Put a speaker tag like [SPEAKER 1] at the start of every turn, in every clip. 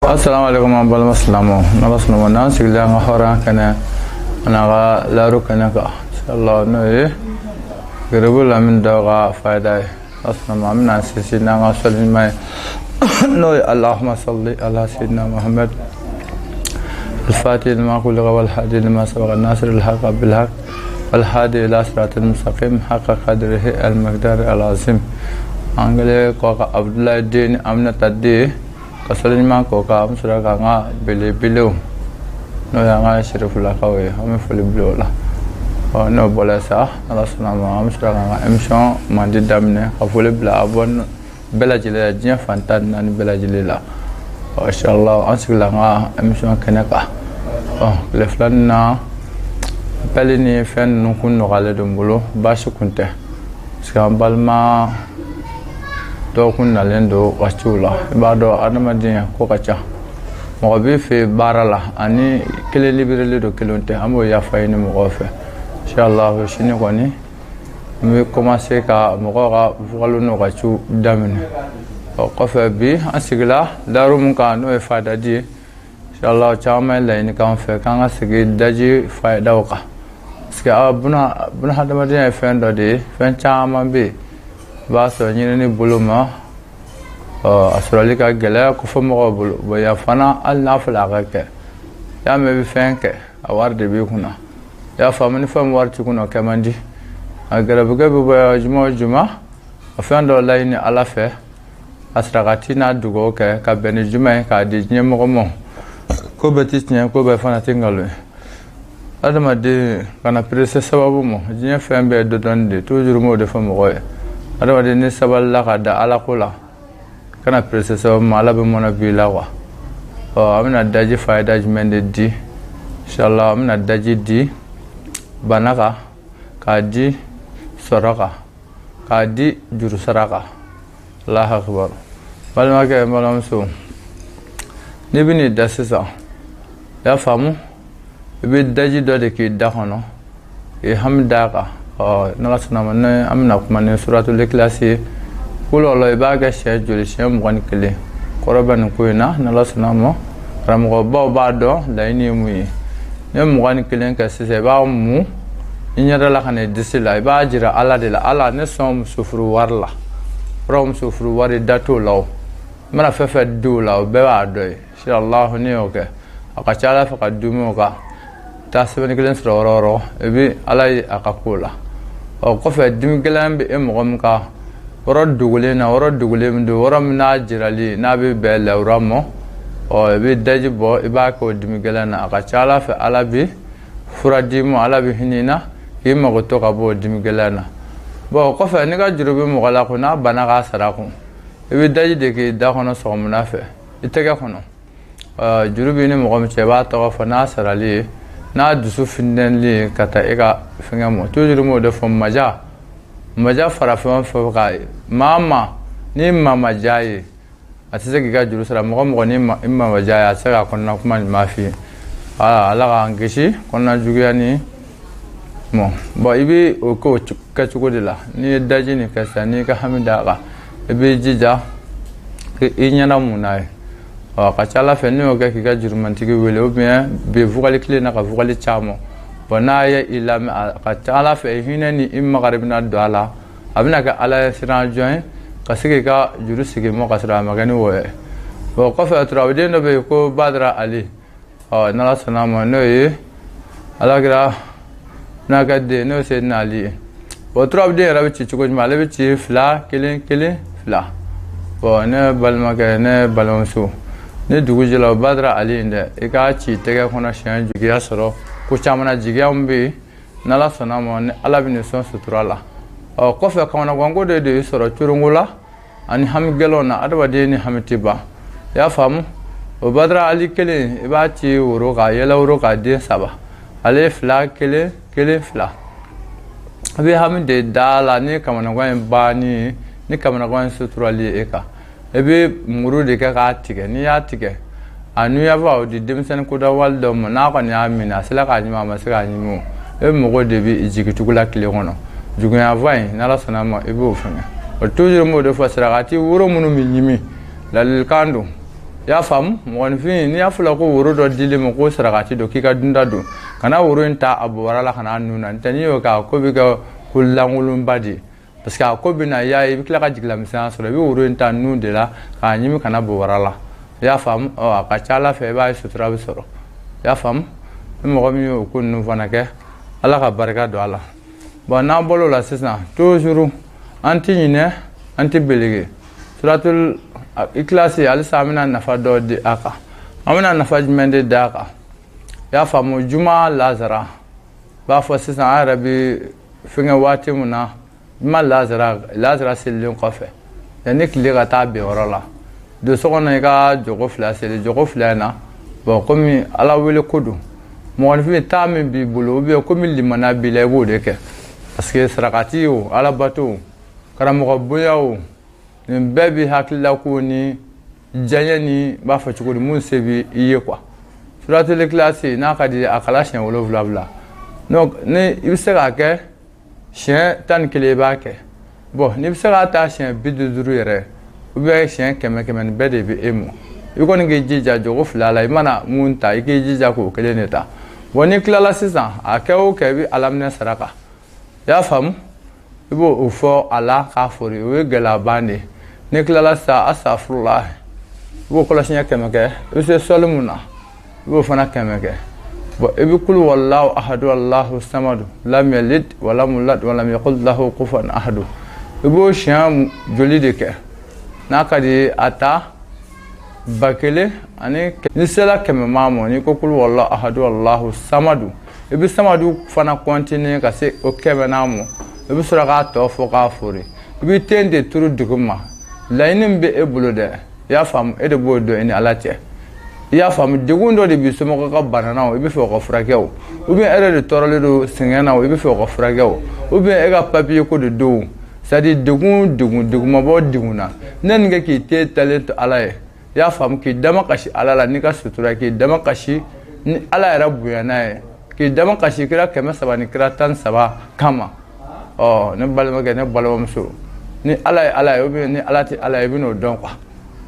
[SPEAKER 1] Assalamu alaikum an balima silamɛw, n'Ala sɔnna ma n'an sigilen an ka hɔrɔnya kɛnɛ an'an ka layiru kɛnɛ kan inshallah, n'o ye garibu Lamini Daw ka fayida ye. N'Ala sɔnna ma an bɛna sinsin n'an ka sɔli ɲuman ye, n'o ye Allahumma salli ala sayyidina Muhammad الفاتح لما خلق والهادي لما سبق الناصر الحق بالحق والهادي إلى صراط المستقيم حق قدره المقدار العظيم. An kɛlen kɔ ka Abudulayi den ni Aminata den ka sɔli ɲuman k'o kan, an bɛ sɔrɔ k'an ka belebelew, n'o y'an ka sirifulakaw ye, an bɛ foli bila o la. Ɔ n'o bɔra sa, Ala sɔnna ma, an bɛ sɔrɔ k'an ka émission mandi daminɛ ka foli bila a bɔ bɛɛ lajɛlen la, diɲɛ fan 14 bɛɛ lajɛlen la. Ɔ inshallah an sigila an ka émission kɛnɛ kan. Ɔ tile filanin na, appel ni fɛn ninnu kun nɔgɔyalen don n bolo, baasi kun tɛ, parce que an balima dɔw kun nalen don waatiw la. I b'a dɔn adamadenya ko ka ca, mɔgɔ b'i fɛ baara la ani kelen libéré don, kelen tɛ, an b'o yafa ɲini mɔgɔw fɛ. Inshallah sini kɔni n bɛ commencer ka mɔgɔw ka vocal n'u ka ciw daminɛ. Ɔ kɔfɛ bi an sigila daru mun kan, n'o ye fayidadi ye. Inshallah caman ye laɲini k'an fɛ k'an ka sigi daji fayidaw kan, parce que buna hadamadenya ye fɛn dɔ de ye, fɛn caman bɛ yen i b'a sɔrɔ ɲinini bolo ma, a sɔrɔli ka gɛlɛya kɔfɛ mɔgɔw bolo. Bon yan fana, hali n'a fɔra a ka kɛ, i y'a mɛn i bɛ fɛn kɛ, a wari de b'i kunna, i y'a faamu? Ni fɛn min wari t'i kunna, o kɛ man di. A gɛrɛbukɛ bɛ bɔ juma o juma, a fɛn dɔ laɲini Ala fɛ, a sarakati n'a dugawu kɛ ka bɛn ni juma ye k'a di diɲɛ mɔgɔ ma. Ko bɛɛ ti tiɲɛ, ko bɛɛ fana ti nkalon ye. Adamaden kana perese sababu ma, diɲɛ fɛn bɛɛ ye dɔɔni de, toujours n b'o de fɔ mɔgɔw ye. Adamaden ni sabalila ka da Ala ko la, kana perese sababu ma, Ala bɛ mɔnɛ b'i la quoi. Ɔ an bɛna daji fayida jumɛn de di? Inshallah an bɛna daji di bana kan, k'a di sɔrɔ kan, k'a di jurusara kan. Allahu akbar. Balimakɛ, balimamuso, n'i bɛ n'i da sisan, i y'a faamu, i bɛ daji dɔ de k'i da kɔnɔ k'i hami d'a kan. Ɔ n'Ala sɔnna ma, ne an bɛna kuma ni suratul ikhlas ye. Kolo la i b'a kɛ siɲɛ joli? Siɲɛ 21. Kɔrɔ bɛ nin ko in na, n'Ala sɔnna ma, karamɔgɔbaw b'a dɔn laɲini ye mun ye. N'i ye 21 kɛ sisan, i b'a mun i ɲɛda la ka na i disi la, i b'a jira Ala de la. Ala, ne sɔn muso furu wari la, yɔrɔ muso furu wari da t'o la, o i mana fɛn fɛn di o la, o bɛɛ b'a dɔ ye. Inshallah n'i y'o kɛ, a ka ca Ala fɛ ka dumuni o kan taa sɛbɛnni kelen sɔrɔ yɔrɔ o yɔrɔ, i bɛ Ala ye a ka ko la. Ɔ kɔfɛ, dimi gɛlɛn bɛ e mɔgɔ min kan, yɔrɔ dogolen na, yɔrɔ dogolen min don, yɔrɔ min n'a jirali n'a bɛ bɛn lawura ma, ɔ i bɛ daji bɔ, i b'a kɛ o dimi gɛlɛn na. A ka ca Ala fɛ, Ala bɛ fura d'i ma, Ala bɛ hinɛ i na k'i mago to ka bɔ o dimi gɛlɛn na. Bon kɔfɛ, n'i ka juru bɛ mɔgɔ la ko n'a banna k'a sara kun, i bɛ daji de k'i da kɔnɔ sɔgɔmada fɛ, i tɛgɛ kɔnɔ. Juru b'i ni mɔgɔ min cɛ, i b'a tɔgɔ fɔ n'a sarali ye, n'a dusu funtɛnili ye ka taa e ka fɛngɛ ma. Toujours n b'o de fɔ, maja maja fara fɛn o fɛn kan, maa ma ni maa ma diya ye, a tɛ se k'i ka juru sara. Mɔgɔ mɔgɔ ni i maa ma diya ye, a tɛ se k'a kɔnɔna kuma ɲuman f'i ye. Wala Ala k'an kisi kɔnɔna juguya ni mɔ. Bon i bɛ o kɛ o kɛcogo de la. N'i ye daji nin kɛ sisan, n'i ka hami d'a kan, i b'i jija i ɲɛna mun n'a ye. Ɔ a ka ca Ala fɛ, n'i y'o kɛ k'i ka jurumantigi wele ou bien bi vocal kelen na ka vocal caman bon, n'a ye i lamɛn, a ka ca Ala fɛ hinɛ ni i makari bɛna don a la, a bɛna kɛ Ala ye siran jɔn ye ka se k'i ka juru sigi mɔ ka sɔrɔ a ma kɛ ni wɔyɔ ye. Bon kɔfɛ, turabuden dɔ bɛ yen ko Badara Ali. Ɔ n'Ala sɔnna a ma, n'o ye Alakira n'a ka den, n'o ye Seydina Ali ye. Bon turabuden yɛrɛ bɛ ci cogo jumɛn? Ale bɛ ci 2 1 1 2. Bon ne balimakɛ, ne balimamuso, ni dugu jɛra, o Badara Ali in dɛ, i k'a ci tɛgɛ kɔnɔ siɲɛ jigiya sɔrɔ ko caman na, jigiya min bɛ yen, n'Ala sɔnna ma, ni Ala bɛ nin sɔn sutura la. Ɔ kɔfɛ, kamanaganko de y'i sɔrɔ coronko la ani hami gɛlɛnw na, adamaden ni hami tɛ ban, i y'a faamu? O Badara Ali kelen, i b'a ci woro k'a yɛlɛ woro k'a den 3, ale ye 2 1 1 2. I bɛ hami de da la ni kamanagan in banni, ni kamanagan in suturali ye e kan, i bɛ muru de kɛ k'a tigɛ. N'i y'a tigɛ, a nuyafa o di denmisɛnnin koda wali dɔ ma, n'a kɔni y'a minɛ, a sera k'a ɲimi, a ma se k'a ɲimi, o e mago de bɛ jigitugu la tile kɔnɔ. Juguyanfa in, n'Ala sɔnna a ma, i b'o fɛngɛ. O toujours n b'o de fɔ, sarakati woro minnu bɛ ɲimi, ladilikan don. I y'a faamu, mɔgɔninfin n'i y'a fɔla ko woro dɔ dili ma ko sarakati don k'i ka dunda don, kana woro in ta a bobara la ka n'a nun na. N'o tɛ n'i y'o kɛ, a ko bɛ kɛ ko lankolonba de ye, parce que a ko bɛ na y'a ye, i bɛ tila ka jigilamisɛnya sɔrɔ. I bɛ woro in ta nun de la k'a ɲimi ka na bobara la. I y'a faamu, ɔ a ka ca Ala fɛ i b'a ye sutura bɛ sɔrɔ. I y'a faamu, ni mɔgɔ min y'o ko ninnu fana kɛ, Ala ka barika don a la. Bon, n'an bɔr'o la sisan, toujours an ti ɲinɛ, an ti belege. Suratul Ikilasi, halisa an bɛna nafa dɔ di a kan. An bɛna nafa jumɛn de d'a kan? I y'a faamu, juma lazara b'a fɔ sisan, an yɛrɛ bɛ fɛngɛ waati min na, juma lazara, lazara selilen kɔfɛ, yanni tile ka taa bin yɔrɔ la, don so kɔnɔ i ka jɔgo 2 seli. Jɔgo 2 in na, bon, komi Ala wele ko don, mɔgɔninfin taa min b'i bolo ou bien komi limaniya b'i la, i b'o de kɛ, parce que sarakati o, alabato o, karamɔgɔ bonya o, nin bɛɛ b'i hakilila ko ni diyaɲɛ ni b'a fɔ cogo di, mun se b'i ye quoi. Suratul Ikilasi, n'a ka di a kala siɲɛ 7 bila. Donc ni i bɛ se k'a kɛ siɲɛ 11, i b'a kɛ. Bon, n'i bɛ se k'a ta siɲɛ 50 yɛrɛ ou bien siɲɛ 100 100, nin bɛɛ de bɛ e mɔ. I kɔni k'i jija jɔgo 2 la, i mana mun ta, i k'i jija k'o kelen de ta. Bon, n'i tilala sisan, a kɛ o kɛ, i bɛ alaminɛ saraka. I y'a faamu, i b'o o fɔ a la k'a fori, o ye gɛlɛyaban de ye. N'i tilala sisan, asafurula, i b'o kɔlɔsiɲɛ 100 kɛ. I bɛ se sɔli mun na, i b'o fana 100 kɛ. Bon, i bɛ kulu wallahu ahadu allahu samadu lam yalid walam yulad walam yakul lahu kufuwan ahadu, i b'o siɲɛ joli de kɛ? N'a ka di a ta 1000 ani n'i sera 100 ma mɔ, n'i ko kulu wallahu ahadu allahu samadu, i bɛ samadu fana continuer ka se o 100 n'a mɔ, i bɛ sɔrɔ k'a tɔ fɔ k'a fori. I bɛ ten de turu dugu ma. Laɲini min bɛ e bolo dɛ, i y'a faamu, e de b'o dɔn i ni Ala cɛ. I y'a faamu, degun dɔ de b'i somɔgɔw ka bana na o, i bɛ fɛ o ka furakɛ o, ou bien e yɛrɛ de tɔɔrɔlen don sɛgɛn na o, i bɛ fɛ o ka furakɛ o, ou bien e ka papiye ko de don o, c'est à dire degun degun degun ma bɔ degun na. Ne nin kɛ k'i te talen to Ala ye, i y'a faamu, k'i dama kasi Ala la n'i ka sutura, k'i dama kasi ni Ala yɛrɛ bonya n'a ye, k'i dama kasi kira 300 ni kira 13 kama. Ɔ ne balimakɛ, ne balimamuso, ni Ala ye Ala ye ou bien ni Ala tɛ Ala ye, i bɛ n'o dɔn quoi.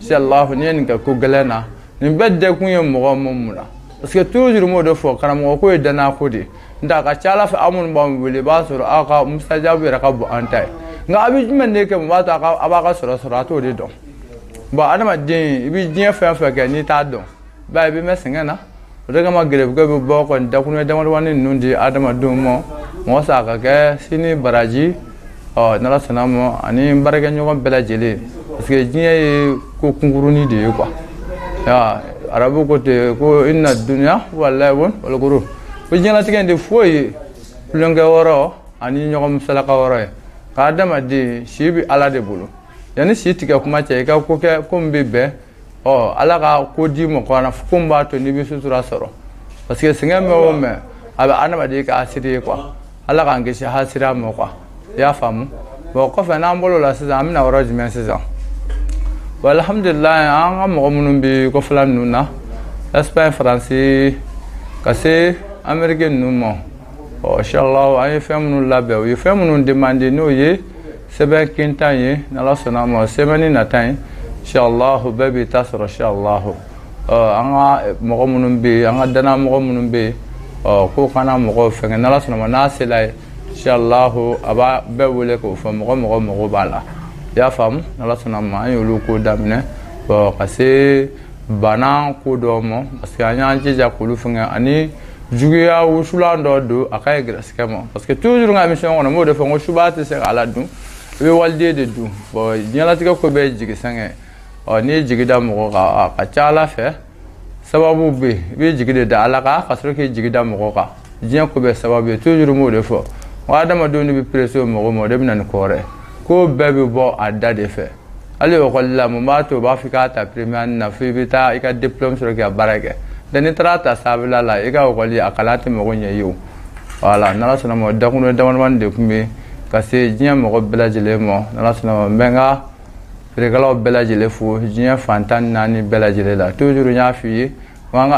[SPEAKER 1] Inshallah, n'i ye nin kɛ ko gɛlɛn na, nin bɛɛ dɛkun ye mɔgɔ mun na, parce que toujours m'o de fɔ, karamɔgɔ ko ye danaya ko de ye. N tɛ a ka ca Ala fɛ, aw minnu b'an wele, i b'a sɔrɔ aw ka musajabu yɛrɛ ka bon an ta ye. Nka a bɛ jumɛn de kɛ mun b'a to a b'a ka sɔrɔ sɔrɔ, a t'o de dɔn. Bon, adamaden, i bɛ diɲɛ fɛn fɛn kɛ n'i t'a dɔn, i b'a ye i bɛ mɛn sɛgɛn na. O de kama gɛrɛbukɛ bɛ bɔ kɔni dakuruɲɛ damadamanin ninnu di adamadenw ma, mɔgɔ sa ka kɛ sini baraji. Ɔ n'Ala sɔnna ma, ani n baarakɛɲɔgɔn bɛɛ lajɛlen, parce que diɲɛ ye ko kunkurunin de ye quoi. Ya arabu ko ten ko inna dunya huwa laibun wal gurur, ko diɲɛlatigɛ in tɛ foyi ye tulonkɛ wɔrɔ ani ɲɔgɔn musalaka wɔrɔ ye. Ka adamaden si bɛ Ala de bolo, yanni si tigɛ kuma cɛ, i ka ko kɛ ko min bɛ bɛn, ɔ Ala ka ko di mɔgɔ na, ko min b'a to n'i bɛ sutura sɔrɔ, parce que sɛgɛn mɛn o mɛn, a bɛ adamaden ka hasiri ye quoi. Ala k'an kisi hasiriya ma quoi. I y'a faamu. Bon, kɔfɛ n'an bɔr'o la sisan, an bɛna yɔrɔ jumɛn sisan? Bon, alhamdulilayi, an ka mɔgɔ minnu bɛ kɔfɛla ninnu na, Espagne, Faransi, ka se Amérique ninnu ma, ɔ inshallah, an ye fɛn minnu labɛn, u ye fɛn minnu demandé, n'o ye sɛbɛn kintan ye. N'Ala sɔnna a ma, semaine nata in, inshallah, bɛɛ b'i ta sɔrɔ inshallah. Ɔ an ka mɔgɔ minnu bɛ yen, an ka danaya mɔgɔ minnu bɛ yen, ɔ k'o kana mɔgɔw fɛngɛ. N'Ala sɔnna a ma, n'a sela yen, inshallah, a b'a bɛɛ wele k'o fɔ mɔgɔ mɔgɔ mago b'a la. I y'a faamu, n'Ala sɔnna a ma, an y'olu ko daminɛ. Bon, ka se bana ko dɔw ma, parce que an y'an jija k'olu fɛngɛ, ani juguya wusulan dɔ don a ka ɲi gɛrɛsɛgɛ ma, parce que toujours n ka émission kɔnɔ, n b'o de fɔ, n ko suba tɛ se k'Ala dun, i bɛ waliden de dun. Bon, diɲɛlatigɛ ko bɛɛ ye jigi sɛgɛn. Ɔ n'i ye jigi da mɔgɔ kan, a ka ca Ala fɛ sababu bɛ yen. I bɛ jigi de da Ala kan ka sɔrɔ k'i jigi da mɔgɔ kan. Diɲɛ ko bɛɛ sababu ye, toujours n b'o de fɔ. Wa adamadenw de bɛ pressé mɔgɔ ma, o de bɛ na ni ko wɛrɛ ye. Ko bɛɛ bɛ bɔ a da de fɛ. Hali ekɔli la, mun b'a to u b'a fɔ i k'a ta première année na fo i bɛ taa i ka diplôme sɔrɔ k'i ka baara kɛ? Nka n'i taara ta sanfɛla la, i ka ekɔli a kalan tɛ mago ɲɛ i ye o. Voilà, n'Ala sɔnna ma, dakuruɲɛ damadamanin de tun bɛ yen ka se diɲɛ mɔgɔ bɛɛ lajɛlen ma. N'Ala sɔnna ma, n bɛ n ka feerekɛlaw bɛɛ lajɛlen fo diɲɛ fan 14 bɛɛ lajɛlen la. Toujours n y'a f'i ye.